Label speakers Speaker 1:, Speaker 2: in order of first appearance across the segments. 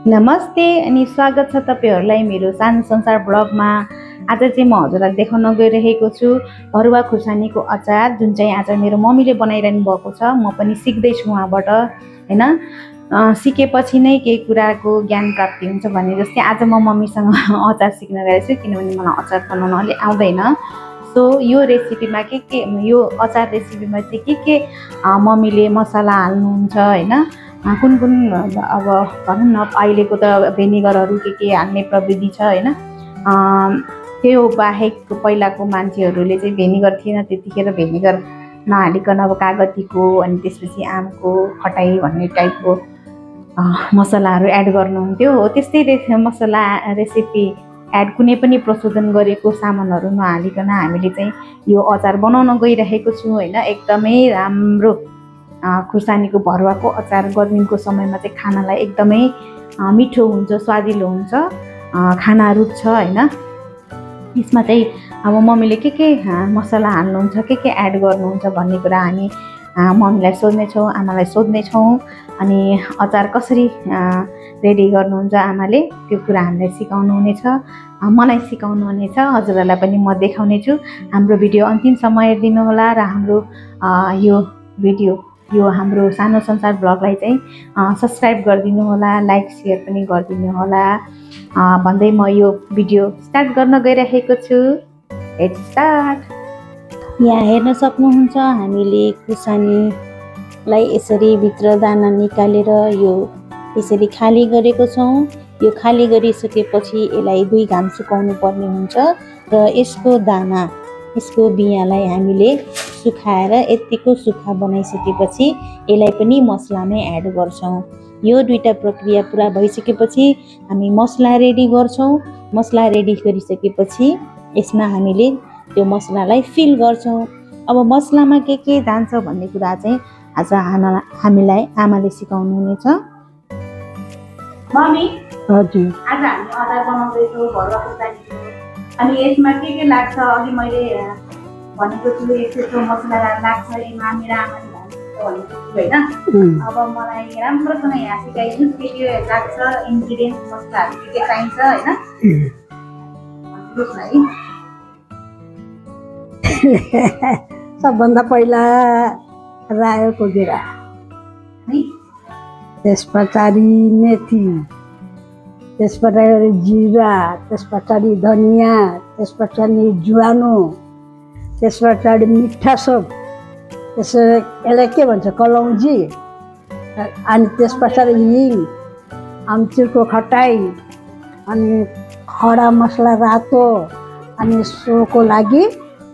Speaker 1: नमस्ते अनि स्वागत छ तपाईहरुलाई मेरो सानो संसार ब्लगमा। आज चाहिँ म हजुरलाई देखाउन गइरहेको छु भरुवा खुर्सानीको अचार, जुन चाहिँ आज मेरो मम्मीले बनाइरहनु भएको छ। म पनि सिक्दै छु उहाँबाट, हैन। सिकेपछि नै केही कुराको ज्ञान प्राप्ति हुन्छ भने जस्तै आज म मम्मीसँग अचार सिक्न गएको छु, किनभने मलाई अचार बनाउन अलि आउँदैन। सो यो रेसिपीमा के यो अचार रेसिपीमा चाहिँ के मम्मीले मसला हाल्नुहुन्छ, हैन। कुन अब भनौँ न, अहिलेको त भेनिगरहरू के हाल्ने प्रविधि छ, हैन। त्यो बाहेक पहिलाको मान्छेहरूले चाहिँ भेनिगर थिएन त्यतिखेर, भेनिगर नहालिकन अब कागतीको अनि त्यसपछि आमको खटाई भन्ने टाइपको मसलाहरू एड गर्नुहुन्थ्यो। हो त्यस्तै मसला रेसिपी एड कुनै पनि प्रशोधन गरेको सामानहरू नहालिकन हामीले चाहिँ यो अचार बनाउन गइरहेको छु, हैन। एकदमै राम्रो खुर्सानीको भरुवाको अचार गर्मीको समयमा चाहिँ खानालाई एकदमै मिठो हुन्छ, स्वादिलो हुन्छ, खाना रुच्छ, हैन। यसमा चाहिँ अब मम्मीले के मसला हाल्नुहुन्छ, के एड गर्नुहुन्छ भन्ने कुरा हामी मम्मीलाई सोध्नेछौँ, आमालाई सोध्नेछौँ। अनि अचार कसरी रेडी गर्नुहुन्छ आमाले, त्यो कुरा हामीलाई सिकाउनु हुनेछ, मलाई सिकाउनु हुनेछ, हजुरहरूलाई पनि म देखाउने छु। हाम्रो भिडियो अन्तिमसम्म हेरिदिनु होला र हाम्रो यो हाम्रो सानो संसार ब्लगलाई चाहिँ सब्स्क्राइब गरिदिनु होला, लाइक शेयर पनि गरिदिनु होला भन्दै म यो भिडियो स्टार्ट गर्न गइरहेको छु। Let's start. यहाँ हेर्न सक्नुहुन्छ हामीले खुर्सानीलाई यसरी भित्र दाना निकालेर यो यसरी खाली गरेको छौँ। यो खाली गरिसकेपछि यसलाई 2 घाम सुकाउनु पर्ने हुन्छ र यसको दाना, यसको बियालाई हामीले सुकाएर यतिको सुक्खा बनाइसकेपछि यसलाई पनि मसलामै एड गर्छौँ। यो दुईटा प्रक्रिया पुरा भइसकेपछि हामी मसला रेडी गर्छौँ। मसला रेडी गरिसकेपछि यसमा हामीले त्यो मसलालाई फिल गर्छौँ। अब मसलामा के जान्छ भन्ने कुरा चाहिँ आज हामीलाई आमाले सिकाउनु हुनेछ। मम्मी,
Speaker 2: हजुर,
Speaker 1: आज हामी अचार बनाउँदैछौँ भरुवा खुर्सानीको। अनि यसमा के लाग्छ, अघि मैले भनेको छु यस्तो मसला लाग्छ, यसमा मेरो आमाले भनेको छु, हैन। अब मलाई राम्रोसँग यहाँ सिकाइदिनु के लाग्छ, इन्ग्रिडियन्ट मसलाहरू के चाहिन्छ, हैन।
Speaker 2: सबभन्दा पहिला रायोको गेडा, त्यस पछाडि मेथी, त्यस पछाडि जिरा, त्यस पछाडि धनियाँ, त्यस पछाडि ज्वानो, त्यस पछाडि मिठा सोप, यसलाई के भन्छ कलौजी, अनि त्यस पछाडि हिङ, आमचुरको खटाई, अनि खडा मसला रातो, अनि सोको लागि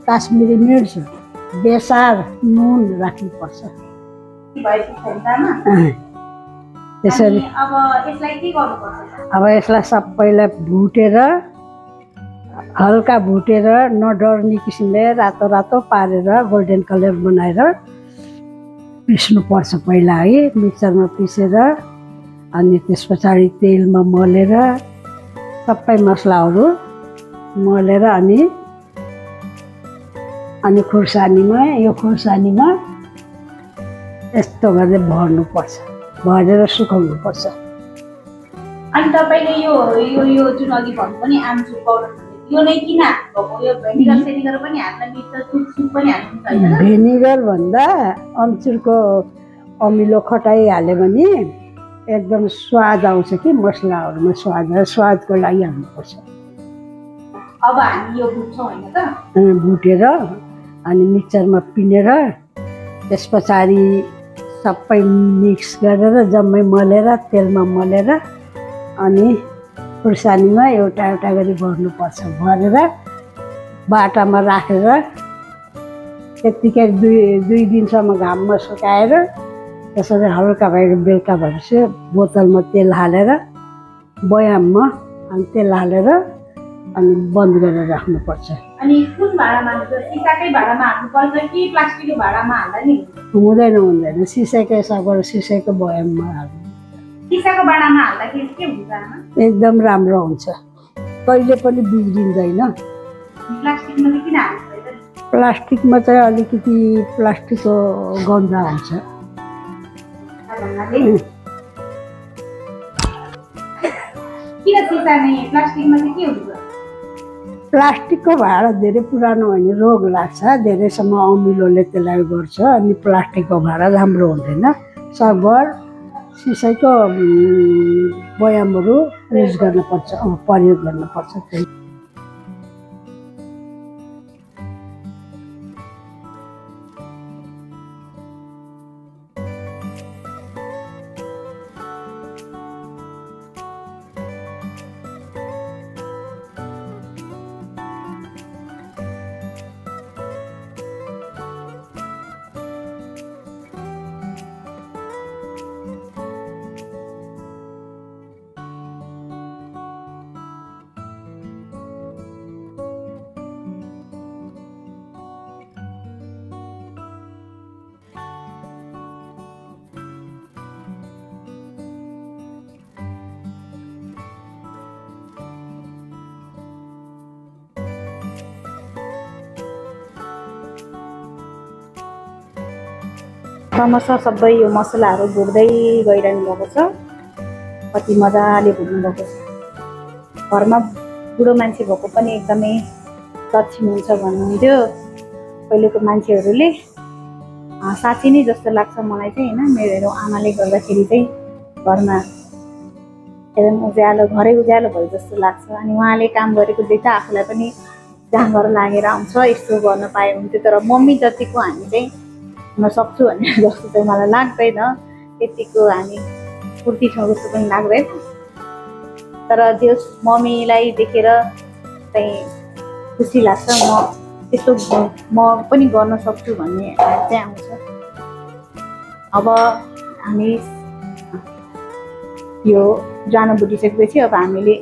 Speaker 2: काश्मिरी मिर्च, बेसार, नुन राख्नुपर्छ। त्यसरी अब यसलाई सबैलाई भुटेर, हल्का भुटेर नडर्ने किसिमले रातो रातो पारेर गोल्डन कलर बनाएर पिस्नुपर्छ पहिला, है। मिक्सरमा पिसेर अनि त्यस पछाडि तेलमा मलेर सबै मसलाहरू मलेर अनि खुर्सानीमा यस्तो गर्दै भर्नुपर्छ, भरेर सुकाउनुपर्छ।
Speaker 1: अनि तपाईले यो जुन अघि भन्नु पनि आमचुर पाउडर, यो नै किन हाल्नुभएको? यो भेनिगर सेनिगर पनि हाल्न मिल्छ, सुप पनि हाल्नुहुन्छ, हैन।
Speaker 2: भेनिगर भन्दा आमचुरको अमिलो खटाई हाल्यो भने एकदम स्वाद आउँछ कि मसलाहरूमा स्वादको लागि हाल्नुपर्छ।
Speaker 1: अब हामी यो भुट्छौँ, हैन त।
Speaker 2: भुटेर अनि मिक्सरमा पिनेर त्यस पछाडि सबै मिक्स गरेर जम्मै मलेर तेलमा मलेर अनि खुर्सानीमा एउटा गरी भर्नुपर्छ। भरेर बाटामा राखेर त्यत्तिकै 2 दिनसम्म घाममा सुकाएर त्यसरी हल्का भएर बेलुका भएपछि बोतलमा तेल हालेर बयाममा अनि तेल हालेर अनि बन्द गरेर राख्नुपर्छ।
Speaker 1: अनि कुन भाँडामा हाल्छ? सिसाकै भाँडामा हाल्नुपर्छ कि प्लास्टिकको भाँडामा हाल्दा नि
Speaker 2: हुँदैन, सिसाको बयाममा हाल्नु।
Speaker 1: सिसाको भाँडामा हाल्दाखेरि के हुन्छ आमा?
Speaker 2: एकदम राम्रो हुन्छ, कहिले पनि बिग्रिँदैन।
Speaker 1: प्लास्टिकमा चाहिँ किन हाल्नु?
Speaker 2: प्लास्टिकमा चाहिँ अलिकति प्लास्टिकको गन्ध आउँछ।
Speaker 1: सिसा नै प्लास्टिकमा चाहिँ के हुन्छ?
Speaker 2: प्लास्टिकको भाँडा धेरै पुरानो भयो भने रोग लाग्छ, धेरैसम्म अमिलोले त्यसलाई गर्छ। अनि प्लास्टिकको भाँडा राम्रो हुँदैन। सगभर सिसाको बयामहरू युज गर्नुपर्छ, प्रयोग गर्नुपर्छ। त्यही
Speaker 1: क्रमशः सबै यो मसलाहरू भुट्दै गइरहनु भएको छ। कति मजाले भुट्नु भएको छ। घरमा बुढो मान्छे भएको पनि एकदमै दक्षिण हुन्छ भन्नुहुन्थ्यो पहिलेको मान्छेहरूले। साँच्चै नै जस्तो लाग्छ मलाई चाहिँ होइन। मेरो आमाले गर्दाखेरि चाहिँ घरमा एकदम उज्यालो, घरै उज्यालो भयो जस्तो लाग्छ। अनि उहाँले काम गरेको देख्दा आफूलाई पनि जाँगर लागेर आउँछ, यस्तो गर्न पाए हुन्थ्यो। तर मम्मी जतिको हामी चाहिँ हुन सक्छु भन्ने जस्तो चाहिँ मलाई लाग्दैन। त्यतिको हामी फुर्ती छौँ जस्तो पनि लाग्दैन। तर जस मम्मीलाई देखेर चाहिँ खुसी लाग्छ। त्यस्तो म पनि गर्न सक्छु भन्ने चाहिँ आउँछ। अब हामी यो जानु बुझिसकेपछि अब हामीले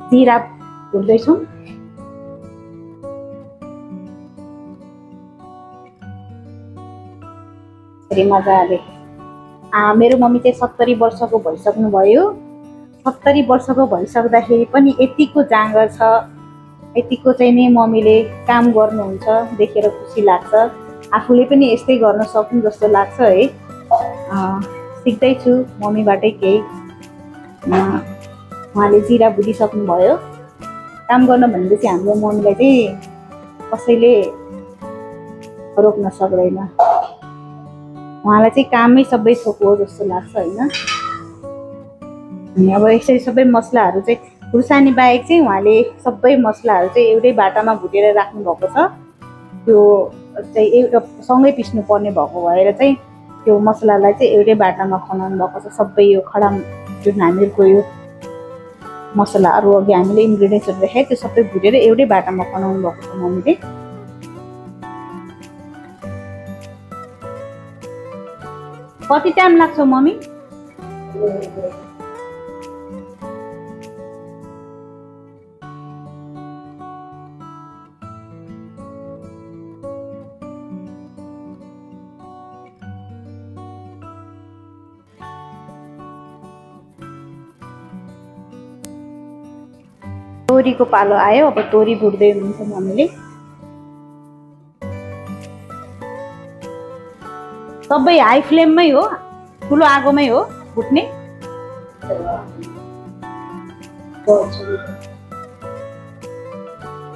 Speaker 1: जिरा भुट्दैछौँ। मजाले मेरो मम्मी चाहिँ 70 वर्षको भइसक्नुभयो। 70 वर्षको भइसक्दाखेरि पनि यतिको जाँगर छ, यतिको चाहिँ नि मम्मीले काम गर्नुहुन्छ देखेर खुसी लाग्छ। आफूले पनि यस्तै गर्न सक्नु जस्तो लाग्छ है। सिक्दैछु मम्मीबाटै केही। उहाँले जिरा भुटिसक्नुभयो। काम गर्न भनेपछि हाम्रो मम्मीलाई चाहिँ कसैले रोक्न सक्दैन। उहाँलाई चाहिँ कामै सबै थोक हो जस्तो लाग्छ होइन। अनि अब यसरी सबै मसलाहरू चाहिँ खुर्सानी बाहेक चाहिँ उहाँले सबै मसलाहरू चाहिँ एउटै बाटामा भुटेर राख्नु भएको छ। त्यो चाहिँ एउटा सँगै पिस्नु पर्ने भएको भएर चाहिँ त्यो मसलालाई चाहिँ एउटै बाटामा खनाउनु भएको छ। सबै यो खडा जुन हामीहरूको यो मसलाहरू अघि हामीले इन्ग्रिडियन्ट्सहरू देखायो त्यो सबै भुटेर एउटै बाटामा खनाउनु भएको छ मम्मीले। कति टाइम लाग्छ मम्मी? तोरीको पालो आयो। अब तोरी भुट्दै हुनुहुन्छ मम्मीले। सबै हाई फ्लेममै हो, ठुलो आगोमै हो भुट्ने?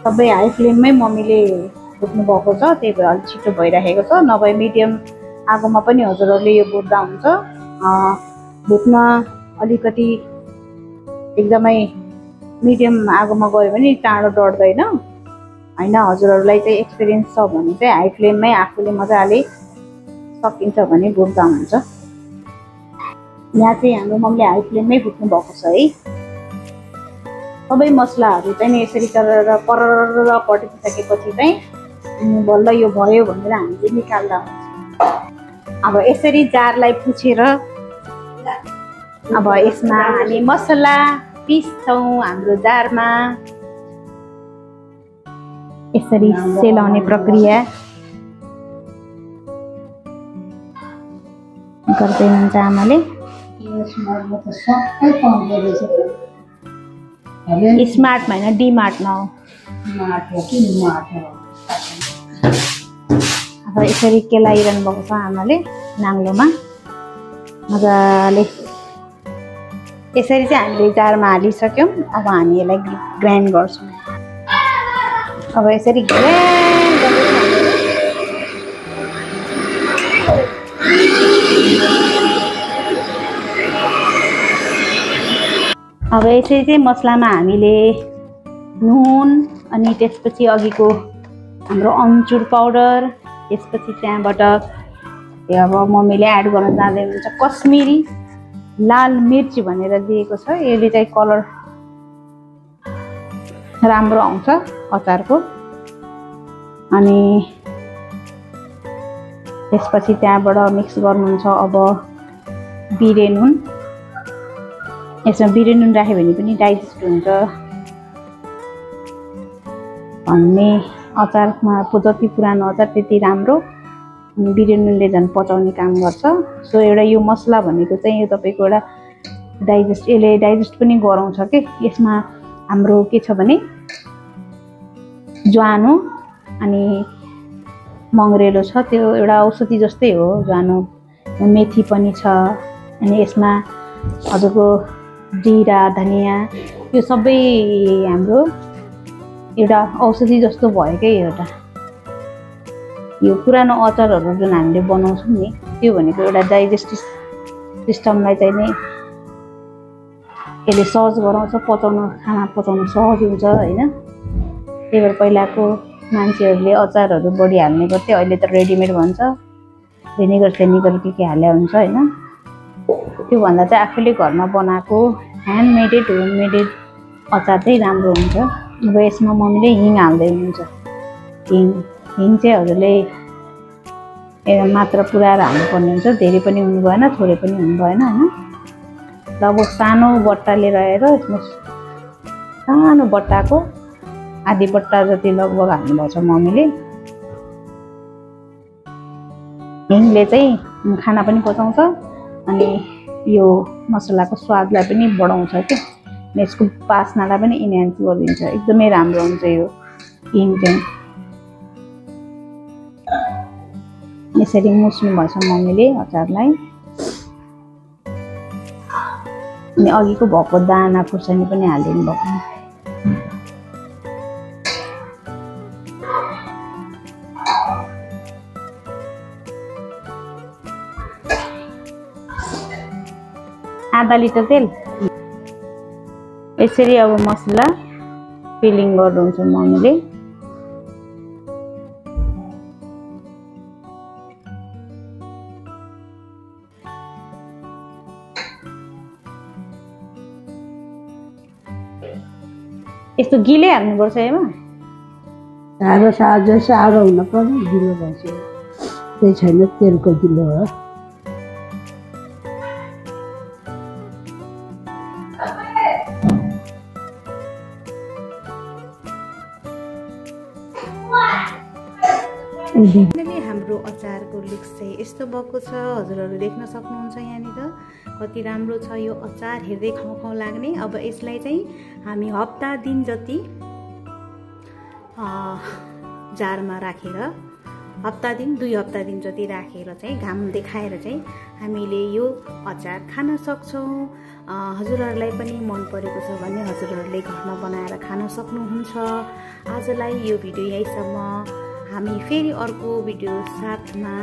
Speaker 1: सबै हाई फ्लेममै मम्मीले भुट्नु भएको छ। त्यही भएर अलिक छिटो भइराखेको छ। नभए मिडियम आगोमा पनि हजुरहरूले यो भुट्दा हुन्छ। भुट्न अलिकति एकदमै मिडियम आगोमा गयो भने चाँडो डढ्दैन होइन। हजुरहरूलाई चाहिँ एक्सपिरियन्स छ भने चाहिँ हाई फ्लेममै आफूले मजाले सकिन्छ भने भुट्दा हुन्छ। यहाँ चाहिँ हाम्रो मम्मीले हाई फ्लेममै भुट्नु भएको छ है। सबै मसलाहरू चाहिँ यसरी गरेर परर पटिसकेपछि चाहिँ बल्ल यो भयो भनेर हामीले निकाल्दा हुन्छ। अब यसरी जारलाई पुछेर अब यसमा हामी मसला पिस्छौँ हाम्रो जारमा। यसरी सेलाउने प्रक्रिया गर्दै हुनुहुन्छ आमाले। स्मार्टमा होइन डिमार्टमा हो। अब यसरी केलाइरहनु भएको छ आमाले नाङ्लोमा। मजाले यसरी चाहिँ हामीले जारमा हालिसक्यौँ। अब हामी यसलाई ग्राइन्ड गर्छौँ। अब यसरी ग्राइन्ड अब यसरी चाहिँ मसलामा हामीले नुन अनि त्यसपछि अघिको हाम्रो अम्चुर पाउडर, त्यसपछि त्यहाँबाट अब मम्मीले एड गर्न जाँदै हुनुहुन्छ कश्मिरी लाल मिर्च भनेर दिएको छ। यसले चाहिँ कलर राम्रो आउँछ अचारको। अनि त्यसपछि त्यहाँबाट मिक्स गर्नुहुन्छ अब बिरे नुन। यसमा बिरे नुन राख्यो भने पनि डाइजेस्ट हुन्छ भन्ने, अचारमा जति पुरानो अचार त्यति राम्रो। बिरे नुनले झन् पचाउने काम गर्छ। सो एउटा यो मसला भनेको चाहिँ यो तपाईँको एउटा यसले डाइजेस्ट पनि गराउँछ के। यसमा हाम्रो के छ भने ज्वानो अनि मङ्गरेलो छ, त्यो एउटा औषधि जस्तै हो। ज्वानो मेथी पनि छ, अनि यसमा हजुरको जिरा धनियाँ यो सबै हाम्रो एउटा औषधि जस्तो भएकै एउटा यो पुरानो अचारहरू जुन हामीले बनाउँछौँ नि त्यो भनेको एउटा डाइजेस्टिभ सिस्टमलाई चाहिँ नै यसले सहज गराउँछ, खाना पचाउनु सहज हुन्छ होइन। त्यही भएर पहिलाको मान्छेहरूले अचारहरू बढी हाल्ने गर्थे। अहिले त रेडिमेड भन्छ, भिनेगर के हाल्या हुन्छ होइन। त्योभन्दा चाहिँ आफूले घरमा बनाएको होममेडेड अचार चाहिँ राम्रो हुन्छ। अब यसमा मम्मीले हिङ हाल्दै हुनुहुन्छ। हिङ चाहिँ हजुरले मात्र पुऱ्याएर हाल्नुपर्ने हुन्छ, धेरै पनि हुनु भएन थोरै पनि हुनु भएन होइन। र अब सानो बट्टाले रहेर यसमा सानो बट्टाको आधी बट्टा जति लगभग हाल्नुभएको छ मम्मीले। हिङले चाहिँ खाना पनि पचाउँछ अनि यो मसलाको स्वादलाई पनि बढाउँछ क्या, यसको बास्नालाई पनि इन्हान्स गरिदिन्छ। एकदमै राम्रो हुन्छ यो हिङ चाहिँ। यसरी मुस्नु भएछ मम्मीले अचारलाई। अनि अघिको भएको दाना खुर्सानी पनि हालिदिनु भएको। आधा लिटर तेल। यसरी अब मसला फिलिङ गर्नुहुन्छ मम्मीले। यस्तो गिलै हाल्नुपर्छ यसमा?
Speaker 2: साह्रो हुन पर्यो, गिलो भएछ त्यही छैन, तेलको गिलो हो।
Speaker 1: हाम्रो अचारको लुक्स चाहिँ यस्तो भएको छ, हजुरहरू देख्न सक्नुहुन्छ यहाँनिर कति राम्रो छ यो अचार, हेर्दै खाउँ खाउँ लाग्ने। अब यसलाई चाहिँ हामी हप्ता दिन जति जारमा राखेर हप्ता दिन 2 हप्ता दिन जति राखेर चाहिँ घाम देखाएर चाहिँ हामीले यो अचार खान सक्छौँ। हजुरहरूलाई पनि मन परेको छ भने हजुरहरूले घरमा बनाएर खान सक्नुहुन्छ। आजलाई यो भिडियो यहीसम्म। हामी फेरि अर्को भिडियो साथमा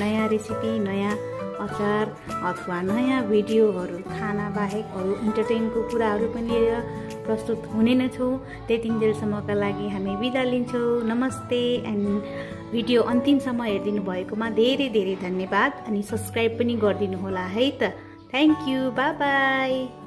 Speaker 1: नयाँ रेसिपी, नयाँ अचार अथवा नयाँ भिडियोहरू, खाना बाहेकहरू इन्टरटेनको कुराहरू पनि लिएर प्रस्तुत हुने नै छौँ। त्यतिन्जेलसम्मका लागि हामी बिदा लिन्छौँ। नमस्ते। एन्ड भिडियो अन्तिमसम्म हेरिदिनु भएकोमा धेरै धेरै धन्यवाद। अनि सब्सक्राइब पनि गरिदिनु होला है त। Thank you. By by.